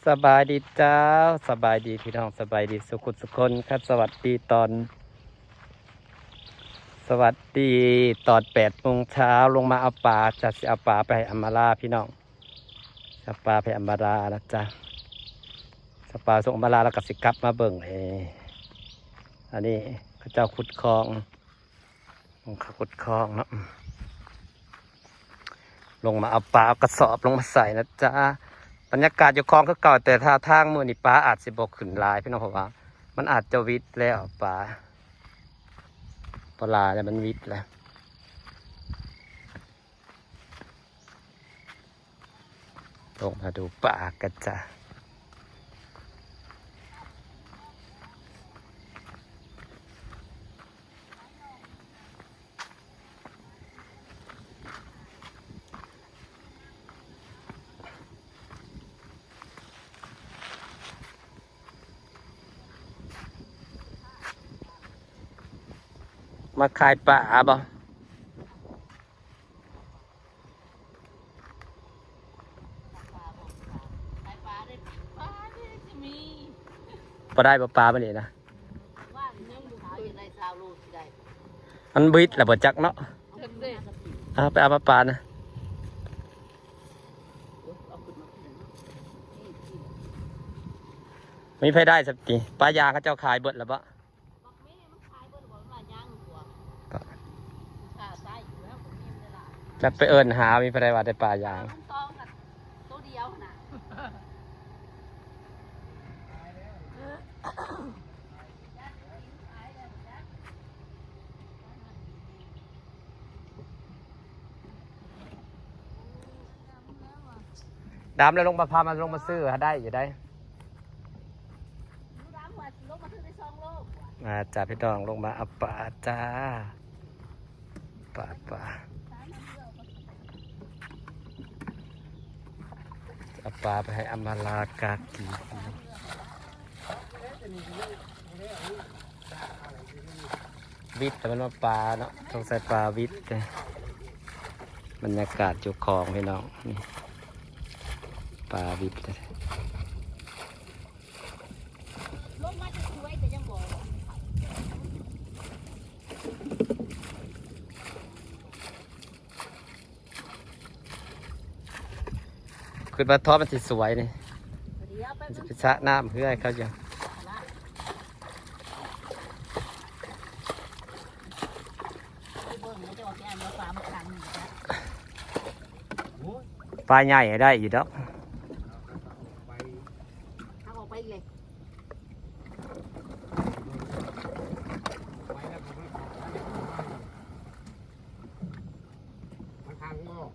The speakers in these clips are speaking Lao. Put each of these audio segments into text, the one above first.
ສະບາຍດີເຈົ້າ ສະບາຍດີພີ່ນ້ອງ ສະບາຍດີສູ່ຄົນສູ່ຄົນ ຄັບ ສະຫວັດດີຕອນ ສະຫວັດດີຕອນແປດໂມງເຊົ້າ ລົງມາເອົາປາ ຈະຊິເອົາປາໄປໃຫ້ອຳມາລາພີ່ນ້ອງ ເອົາປາໄປໃຫ້ອຳມາລານະຈ໊ະ ເອົາປາສົ່ງອຳມາລາ ແລ້ວກໍຊິກັບມາເບິ່ງ ເອ ອັນນີ້ເຂົາເຈົ້າຂຸດຄອງ ເຂົາເຈົ້າຂຸດຄອງເນາະ ລົງມາເອົາປາ ເອົາກະສອບລົງມາໃສ່ນະຈ໊ະ ບັນຍາກາດຢູ່ຄອງຄືເກົ່າ ແຕ່ທ່າທາງມື້ນີ້ປາອາດຊິບໍ່ຂຶ້ນຫຼາຍພີ່ນ້ອງ ເພາະວ່າມັນອາດຈະຫວິດແລ້ວ ປາ ປາຫຼາຍແລ້ວ ມັນຫວິດແລ້ວ. ລົງມາດູປາກັນຈ້າ ມາຂາຍປາບໍ່? ບໍ່ໄດ້ບໍ່ປາມື້ນີ້ນະ ມັນບິດແລ້ວບໍ່ຈັກເນາະ ເອົາໄປເອົາມາປານະ ມີໃຜໄດ້ສັກຕິ ປາຢາງເຂົາເຈົ້າຂາຍເບິດແລ້ວບໍ່? ຈັກໄປເອີ້ນຫາ ມີໃຜໄດ້ວ່າໄດ້ປາຢາງ ດຳແລ້ວລົງມາ ພາມັນລົງມາຊື້ຫາໄດ້ຢູ່ໄດ໋ ອ່າ ຈ້າ ພີ່ນ້ອງ ລົງມາເອົາປາຈ້າ ປາ ປາ ເອົາປາໄປໃຫ້ອຳມາລາກາກີ ຫວິດ ແຕ່ມັນວ່າປາເນາະ ສົງໄສປາຫວິດ ບັນຍາກາດຢູ່ຄອງພີ່ນ້ອງ ນີ້ ປາຫວິດ ລົງມາຈະສວຍ ແຕ່ຍັງບໍ່ ຂຶ້ນມາທອດມັນຊິສວຍນີ້ ມັນຊິໄປສະນ້ຳເຮືອໃຫ້ເຂົາຢູ່ ປາໃຫຍ່ໃຫ້ໄດ້ຢູ່ດອກ ເອົາອອກໄປອີກເລີຍ. ມັນທາງງອກ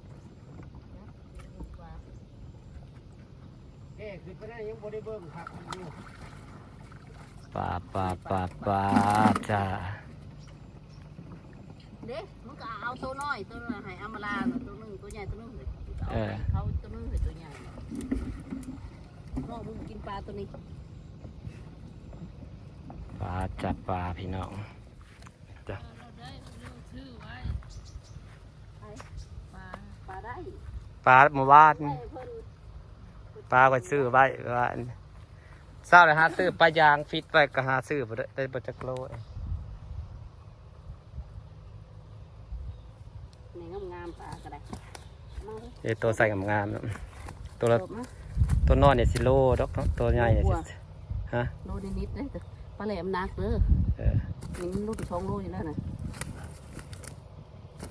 ເອ້ ຂຶ້ນໄປໄດ້ ຍັງບໍ່ໄດ້ເບິ່ງຄັກຢູ່ ປາ ປາ ປາ ປາ ຈ້າ ເດ້ ມຶງກໍເອົາໂຕນ້ອຍ ໂຕນ້ອຍໃຫ້ອຳມາລາ ໂຕໜຶ່ງ ໂຕໃຫຍ່ໂຕໜຶ່ງ ເອີ ເອົາໄປເຂົາໂຕໜຶ່ງໃຫ້ໂຕໃຫຍ່ ນ້ອງບໍ່ກິນປາໂຕນີ້ ປາ ຈັບປາ ພີ່ນ້ອງ. ຈ້ະ ເອີ ເຮົາໄດ້ ເຮົາຊື້ໄວ້ ໄປ ປາ ປາໄດ້ ປາມື້ວານ ໄດ້ເພິ່ນ ປາຂ້ອຍຊື້ໄວ້ວານ ເຊົ້າແລ້ວຫາຊື້ປາຢາງຟິດໄວ້ ກໍຫາຊື້ບໍ່ໄດ້ ໄດ້ບໍ່ຈັກໂລ ນີ້ງາມໆ ປາກໍໄດ້ ເອີ ໂຕໃສ່ງາມໆ ໂຕລະ ໂຕນ້ອຍນີ້ຊິໂລດອກເນາະ ໂຕໃຫຍ່ນີ້ຊິ ຮະ ໂລນິດໆ ເດ້ ປາແຫຼມໜັກເດີ ເອີ ນີ້ມັນຫຼຸດສອງໂລຢູ່ແລ້ວນະ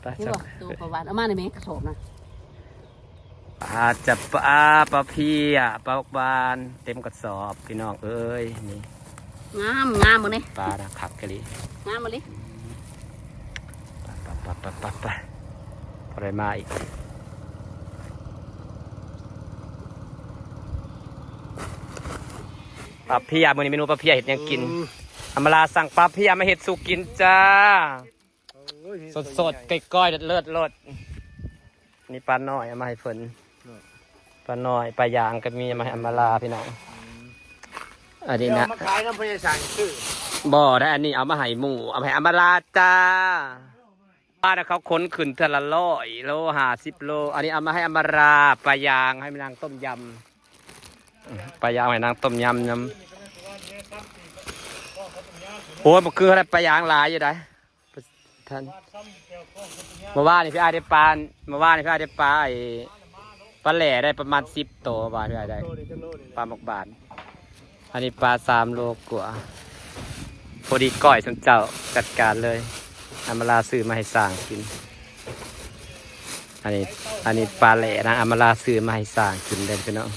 ໄປ ເຫັນບໍ່ ໂຕປາຫວານ ເອົາມາໄດ້ແມ່ ກະສອບນະ ປາ ຈັບປາ ປາເພຍ ປາຫວານ ເຕັມກະສອບ ພີ່ນ້ອງເອີຍ ນີ້ ງາມ ງາມມື້ນີ້ ປານະ ຄັກອີ່ຫຼີ ງາມອີ່ຫຼີ ໄປໆໆໆ ພໍໄດ້ມາອີກ ປາເພຍ ມື້ນີ້ເມນູປາເພຍເຮັດຫຍັງກິນ ອຳມາລາສັ່ງປາເພຍມາເຮັດສູ່ກິນຈ້າ ໂອ້ຍ ສົດໆ ກ້ອຍໆ ເລີດໆ ໂລດ ນີ້ປານ້ອຍເອົາມາໃຫ້ເພິ່ນ ເນາະ ປານ້ອຍ ປາຢາງກໍມີ ເອົາມາໃຫ້ອຳມາລາ ພີ່ນ້ອງ ອັນນີ້ນະ ເອົາມາຂາຍນຳພະຍາສັງຊື້ ບໍ່ໄດ້ ອັນນີ້ເອົາມາໃຫ້ໝູ່ ເອົາມາໃຫ້ອຳມາລາຈ້າ ປານະ ເຂົາຂົນຂຶ້ນເທື່ອລະຮ້ອຍໂລ ຫ້າສິບໂລ ອັນນີ້ເອົາມາໃຫ້ອຳມາລາ ປາຢາງ ໃຫ້ມານາງຕົ້ມຢຳ ປາຢາງໃຫ້ນາງຕົ້ມຍຳນຳ. ໂອ້ຍ ເມື່ອຄືນໄດ້ປາຢາງຫຼາຍຢູ່ໃດ໋ ທ່ານ. ເມື່ອວານນີ້ພີ່ອ້າຍໄດ້ປາ ເມື່ອວານນີ້ພີ່ອ້າຍໄດ້ປາ ໄອ້ ປາແຫຼໄດ້ປະມານສິບໂຕ ວ່າພີ່ອ້າຍໄດ້ ປາໝາກບານ. ອັນນີ້ປາສາມໂລກວ່າ ພໍດີກ້ອຍສ່ຳເຈົ້າ ຈັດການເລີຍ. ອຳມາລາຊື້ມາໃຫ້ຊ້າງກິນ. ອັນນີ້ ອັນນີ້ປາແຫຼນາງອຳມາລາຊື້ມາໃຫ້ຊ້າງກິນເດີພີ່ນ້ອງ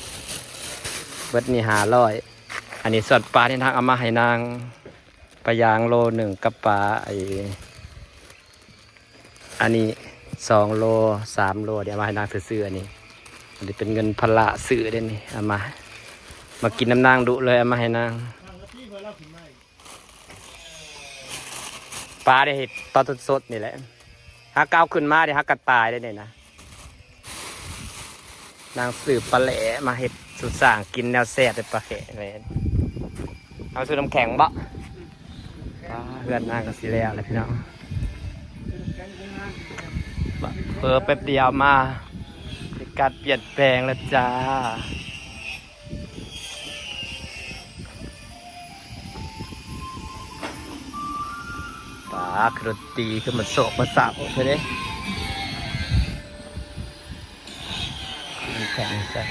ເບິດນີ້ຫ້າຮ້ອຍ. ອັນນີ້ສ່ວນປານີ້ນາງເອົາມາໃຫ້ນາງ ປາຢາງໂລໜຶ່ງກັບປາໄອ້ ອັນນີ້ສອງໂລ ສາມໂລ ດຽວເອົາມາໃຫ້ນາງຊື້ໆ. ອັນນີ້ ອັນນີ້ເປັນເງິນພາລະຊື້ເດ້ນີ້ ເອົາມາ ມາກິນນຳນາງດຸເລີຍ ເອົາມາໃຫ້ນາງ. ປາໄດ້ເຮັດຕອນສົດໆນີ້ແຫຼະ ຫາກເອົາຂຶ້ນມາໄດ້ຫາກະຕາຍໄດ້ນີ້ນະ. ນາງຊື້ປາແຫຼມາເຮັດສູ່ຊ້າງກິນແນວແຊບເດ້ ປາແຂກແຫຼະ. ເອົາຊື້ນ້ຳແຂງບໍ່? ປາ ເຮືອນນາງກໍຊິແລ້ວແຫຼະພີ່ນ້ອງ. ເພີແປັບດຽວມາ ມີການປ່ຽນແປງແລ້ວຈ້າ. ປາ ຄືດົນຕີ ຄືມັນໂສກມາສາບເທື່ອເດ້. ແຂງໃສ່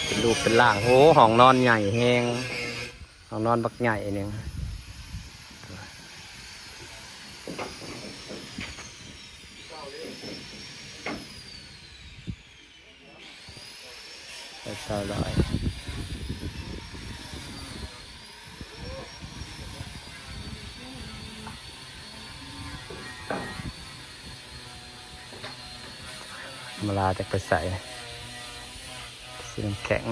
ເປັນຮູບເປັນຮ່າງ. ໂອ້ ຫ້ອງນອນໃຫຍ່ແຮງ ຫ້ອງນອນບັກໃຫຍ່ໜຶ່ງ. ເອົາຊາວລາວ ມາລາຈະໄປໃສ ຊື້ນ້ຳແຂງ.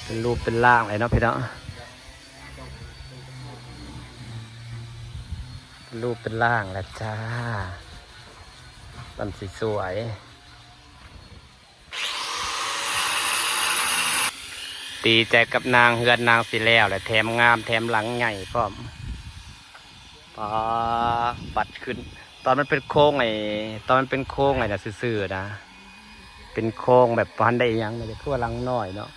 ເປັນຮູບເປັນຮ່າງເລີຍເນາະພີ່ນ້ອງ. ເປັນຮູບເປັນຮ່າງແລ້ວຈ້າ ມັນຊິສວຍ. ດີໃຈກັບນາງ ເຮືອນນາງຊິແລ້ວແຫຼະ ແຖມງາມ ແຖມຫຼັງໃຫຍ່ພ້ອມ. ປາ ບັດຂຶ້ນ ຕອນມັນເປັນໂຄງໄອ້ ຕອນມັນເປັນໂຄງໄອ້ນະ ຊື່ໆນະ ເປັນໂຄງແບບບໍ່ທັນໄດ້ອີ່ຫຍັງນະ ຄືວ່າຫຼັງນ້ອຍເນາະ.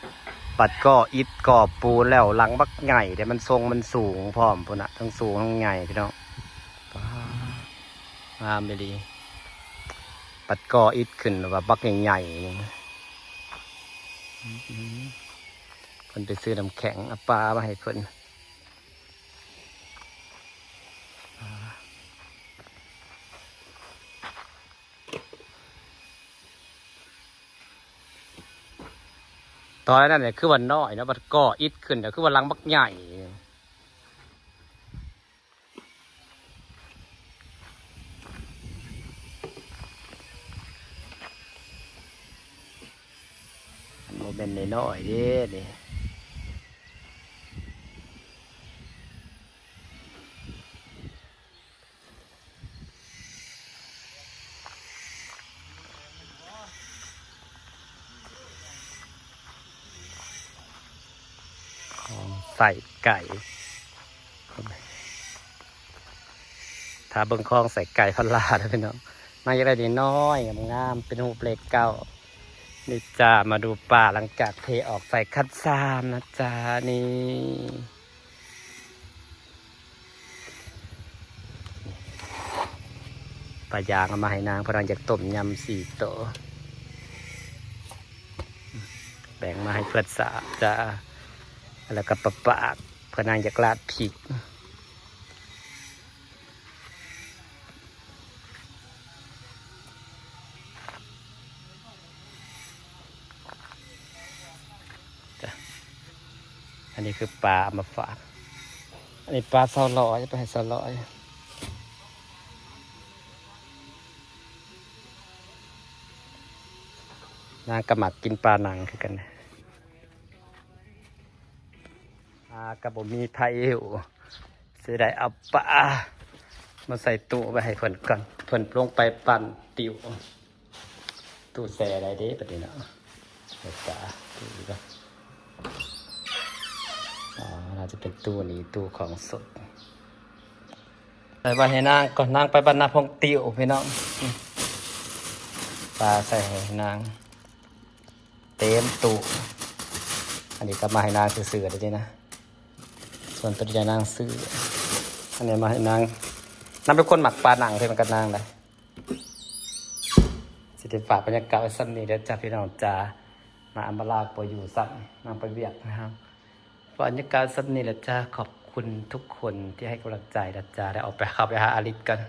ບັດກໍ່ອິດກໍ່ປູນແລ້ວ ຫຼັງບັກໃຫຍ່ເດ້ ມັນຊົງມັນສູງພ້ອມພຸ້ນນະ ທັງສູງທັງໃຫຍ່ພີ່ນ້ອງ. ປາ ງາມອີ່ຫຼີ ບັດກໍ່ອິດຂຶ້ນວ່າບັກໃຫຍ່ໆ ນີ້. ເພິ່ນໄປຊື້ນ້ຳແຂງ ເອົາປາມາໃຫ້ເພິ່ນ. ຕອນນັ້ນນີ້ຄືວ່ານ້ອຍເນາະ ບັດກໍ່ອິດຂຶ້ນແລ້ວຄືວ່າຫຼັງບັກໃຫຍ່. ມັນບໍ່ແມ່ນນ້ອຍໆເດ້ນີ້. ຄອງໃສ່ໄກ່ ຖ້າເບິ່ງຄອງໃສ່ໄກ່ພັນລ້ານເດີພີ່ນ້ອງ. ນາງຢາກໄດ້ນ້ອຍໆ ງາມໆ ເປັນຮູບເລກເກົ້າ. ນີ້ຈ້າ ມາດູປາ ຫຼັງຈາກເທອອກໃສ່ຄັນສາມນະຈ້າ ນີ້. ປາຢາງເອົາມາໃຫ້ນາງ ເພາະນາງຢາກຕົ້ມຍຳສີ່ໂຕ ແບ່ງມາໃຫ້ເພື່ອນສາມຈ້າ ແລ້ວກໍປາປາກ ເພາະນາງຢາກລາດພິກ. ອັນນີ້ຄືປາເອົາມາຝາກ ອັນນີ້ປາຊາວຮ້ອຍ ໄປໃຫ້ຊາວຮ້ອຍ. ນາງກໍມັກກິນປາໜັງຄືກັນ. ອາ ກໍບໍ່ມີໃຜຢູ່ ຊິໄດ້ເອົາປາມາໃສ່ຕູ້ໄວ້ໃຫ້ເພິ່ນກ່ອນ ເພິ່ນລົງໄປປັ່ນຕິວ ຕູ້ແຊ່ໄດ້ເດ້ບັດນີ້ເນາະ. ເອົາປາຕູ້ໄວ້ ອາ ໜ້າຈະເປັນຕູ້ນີ້ ຕູ້ຂອງສົດ. ໄປບ້ານຍານາງກ່ອນ ນາງໄປບ້ານນາພົງຕິວ ພີ່ນ້ອງ. ປາໃສ່ໃຫ້ນາງເຕັມຕູ້. ອັນນີ້ກໍມາໃຫ້ນາງຊື່ໆ ເດ້ນະ. ສ່ວນຕົວນີ້ນາງຊື້ ອັນນີ້ມາໃຫ້ນາງ. ນາງເປັນຄົນມັກປາໜັງເດ້ ມັນກັບນາງໄດ໋. ຊິໄດ້ຝາກບັນຍາກາດໄວ້ສ່ຳນີ້ເດີຈ້າ ພີ່ນ້ອງຈ້າ. ນາງອຳມາລາບໍ່ຢູ່ຊ້ຳ ນາງໄປວຽກນະ. ບັນຍາກາດສ່ຳນີ້ລະຈ້າ. ຂອບຄຸນທຸກຄົນທີ່ໃຫ້ກຳລັງໃຈລະຈ້າ. ໄດ້ອອກໄປ ເຂົ້າໄປຫາອາລິດກ່ອນ.